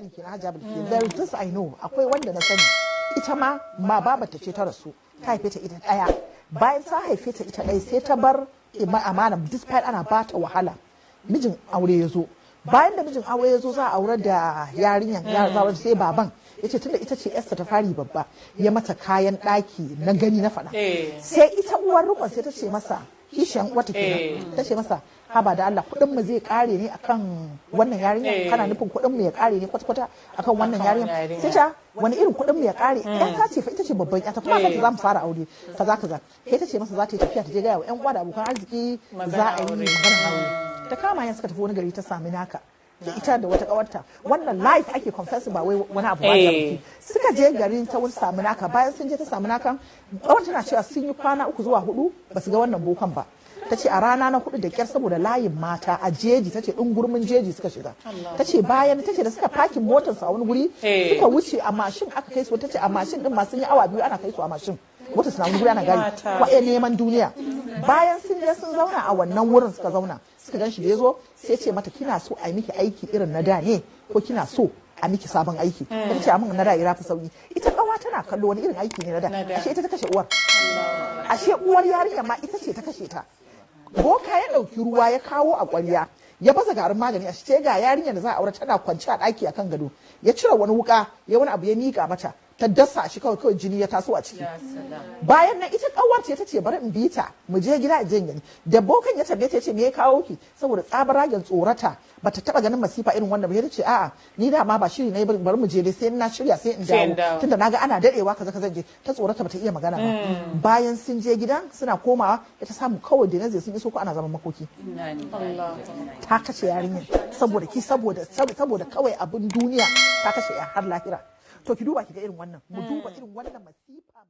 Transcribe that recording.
sani kenan, Hajiya Bilki. There is this I know, akwai wanda na sani, ita ma ma babata ce ta rasu, ta haife ta ita daya. Bayan ta haife ta ita ɗaya, sai ta bar amana, despite ana bata wahala. Mijin aure ya zo. Bayan da mijin aure ya zo, za a aure da yarinyan ya za, sai baban ya ce tunda ita ce yarsa ta fari babba, ya mata kayan ɗaki na gani na faɗa. Sai ita uwar rikon sai ta ce masa, kishiyan wata kenan, ta ce masa, "Haba da Allah, kuɗin mu zai kare ne akan wannan yarinya? Kana nufin kuɗin mu ya kare ne kwata-kwata akan wannan Akan yarinya?" wannan yarinya. Sai ta, "Wani irin kuɗin mu ya kare? Ya ta ce fa ita ce babban yata, kuma kanta za mu fara aure, kaza kaza." Sai ta ce masa za ta yi tafiya, ta je gaya wa yan uwa da abokan arziki Magana za a yi aure. maganar aure. Ta kama yan suka tafi wani gari, ta sami naka da ita da wata kawarta. Wannan live ake confessing, ba wai wani abu ba da suka je garin ta wani samu naka. Bayan sun je ta samu naka, kawar tana cewa sun yi kwana 3 zuwa 4 ba su ga wannan bokan ba. Ta ce a rana na hudu da kyar, saboda layin mata a jeji, ta ce gurmin jeji suka shiga. Ta ce bayan, ta ce da suka parking motar su a wani guri, suka wuce a mashin aka kai su. Ta ce a mashin din ma sun yi awa 2 ana kai su a mashin, motar su na wani guri ana gari Mata. Kwaye neman duniya. Bayan sun je sun zauna a wannan wurin, suka zauna suka gan shi. Da ya zo sai ce mata, "Kina so a yi miki aiki irin na da ne, ko kina so a miki sabon aiki?" Ta ce, "Amin na da ya fi sauki." Ita kawa tana kallo, wani irin aiki ne na da? Na da. Ashe ita ta kashe uwar, ashe uwar yarinya ma ita ce ta kashe ta. Boka ya ɗauki ruwa ya kawo a ƙwarya, ya baza garin magani a ce ga yarinyar da za a aure tana kwance a ɗaki akan gado. Ya cire wani wuka, ya wani abu, ya miƙa mata, ta dasa shi kawai, kawai jini ya taso a ciki. Bayan nan ita kawar ce ta ce, "Bari in bi ta, mu je gida in je in gani." Da bokan ya tambaye ta, ya ce, "Me ya kawo ki?" Saboda tsabaragen tsorata, bata taba ganin masifa irin wannan ba, ta ce, "A'a, ni da ma ba shiri na yi, bari mu je dai, sai na shirya sai in Sai in dawo, dawo." Tunda naga ana dadewa kaza kaza je. Ta tsorata, bata iya magana ba. Bayan sun je gidan, suna komawa ita samu kawai da naze sun iso ko ana zaman makoki. Ta kashe yarinyar saboda ki saboda kawai abin duniya, ta kashe ya har lahira. To ki duba ki ga irin wannan, mu duba irin wannan masifa.